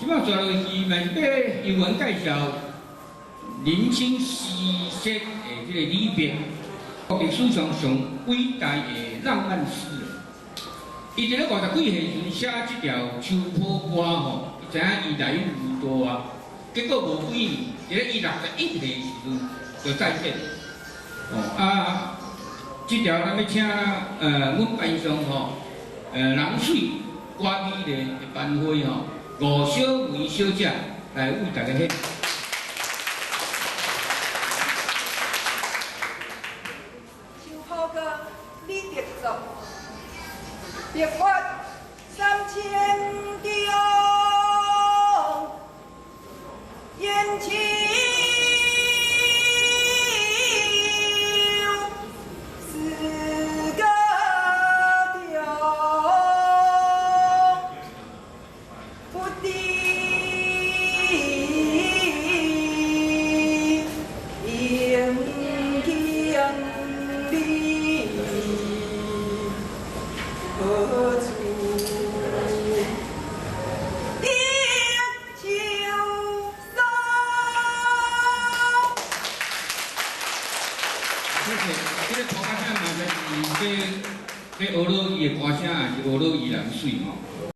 這擺紲落去嘛是欲由阮介紹人生詩說的這個李白，歷史上上偉大的浪漫詩人。伊佇咧50幾歲時陣寫這條《秋波歌》吼，伊知影伊來日無多啊，結果無幾年，佇咧伊61歲時陣就再見。哦啊，這條咱欲請阮班上吼，人媠歌美麗的班花吼，吳小梅小姐來為大家獻。秋波歌，李白作。白髮三千丈，言虬似個條，不知應經歷何處得秋霜。謝謝。這個歌仔聲嘛，是欲學落伊的歌聲，還是學落伊人媠吼？